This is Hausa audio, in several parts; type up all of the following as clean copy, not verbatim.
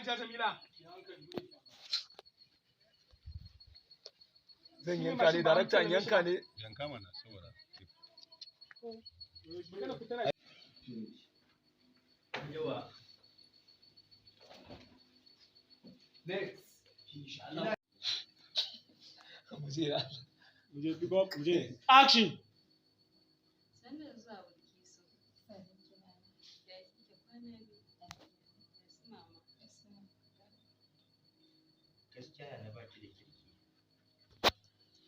Hajiya Jamila. Zan yanka ne, darakta, in yanka ne. Yanka mana saboda. Magana ku tana Yawa. Next. Allah. Mu je. Mu je, pick up, mu je. Action! Sannu da zuwa, Bilkisu. Ya kike kwana biyu? Ya su mama? Gaskiya na baki da kirki.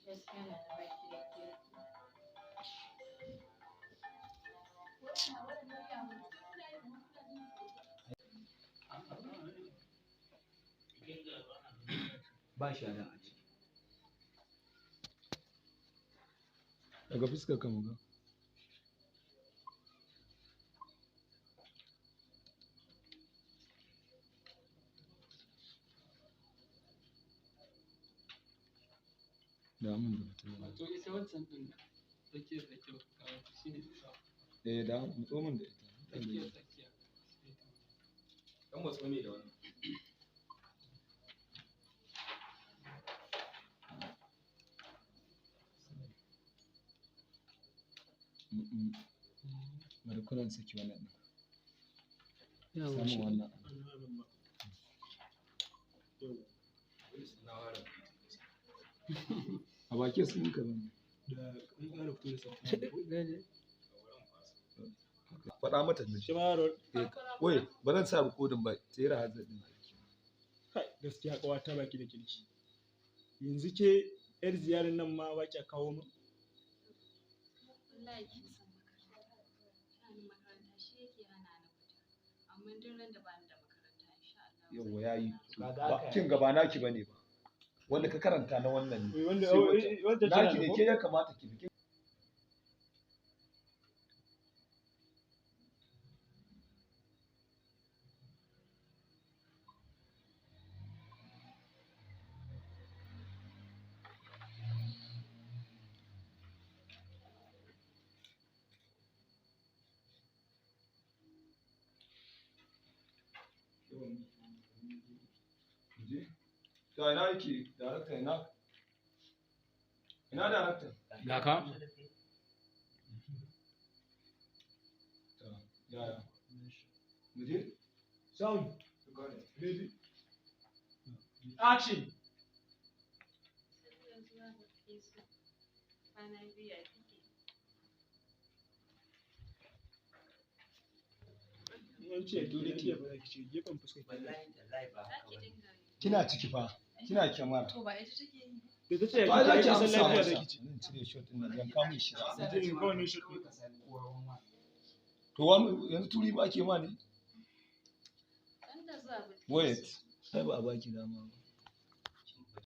Gaskiya na baki da kirki. Ba shara a ciki. Daga fuskar ka mu ga. Da mun da mutum. Wato ita wancan ɗin tsakiyar tsakiya ka kawo ta shine ta Eh, da mu tso min da ita. tsakiyar tsakiya. Sai ta Dan matso ne da wannan. Mm-mm. Bari kuran saki wannan ɗin. Yawa Samun shi. wannan. A bakin sun yi kaza. Da an ƙara fito da sauti. Gane. Faɗa mata ne. Shi ma roll. Wai, ba zan sa rikodin ba, tsere hazard ɗin. Kai, gaskiya ƙawata baki da kirki. Yanzu ke yar ziyarar nan ma ba kya kawo min. Wallahi kin san makaranta. Sha'anin makaranta shi yake hana ni fita. Amma duk ran da bani da makaranta, insha Allah zan Yawwa, yayi. Kaga Ba haka kin gaba naki bane ba. Wanda ka karanta na wannan ne. Wai wanda Sai wancan. wanda tana Naki da ne ko? ke ya kamata ki bi. Je. To ina yake darakta, ina? Ina darakta? Ga ka. To, yaya? Mu je? Sound. Ready. Action! Sannu da zuwa, Bilkisu. Kwana biyu, ya kike? An ce dole ke ba za ki ce gefen fuskar ki. Wallahi tallahi ba Za haka ki bane. dinga Kina ciki fa. Kina kyamara. To ba ita take yi ba. Da ta ce To ai za ki ki san amsa lafiya masa. za ki ce. Zan cire shot ɗin nan, yanka mun shi. Mutum ya kawo ne shi. Kawai ka sami kowa wanwa. To wani yanzu turi ba ake ma ne? Sannu da zuwa, Bilkisu. Wait. Ai ba a baki dama ba.